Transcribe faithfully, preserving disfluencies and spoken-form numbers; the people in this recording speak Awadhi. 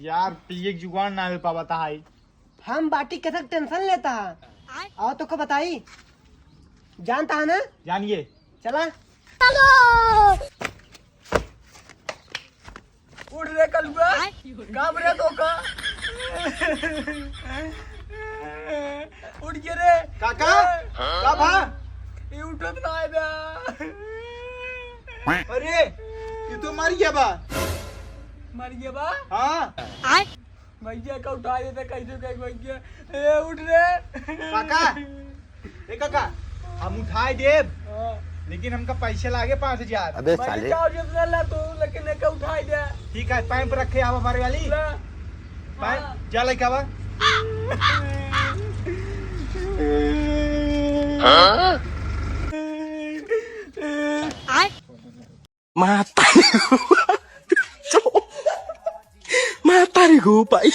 यार, पिए के जुगाड़ ना हो पावत है। हम बाटी के तक टेंशन लेता है। आओ तो को बताई, जानता है ना? जानिए। चला। उठ रे कलुआ, काम रे तो का। उठ के रे। काका, का भा? ये उठत ना है बे। अरे, ये तो मर गया बा। मर गया बा? हाँ। भैया का उठा देता, कैसे कहीं भैया। ए, उठ रे। काका, ए काका, हम उठाए देब, हाँ। लेकिन हमका पैसे लागे पाँच हजार। अबे भैया, साले। चार हजार ला तू, लेकिन एका उठाए दे। ठीक है, पाइप रखे, आवा मारे वाली। ला। पाइप, हाँ। जा लेके आवा। हाँ? माता। माता रे गो भाई।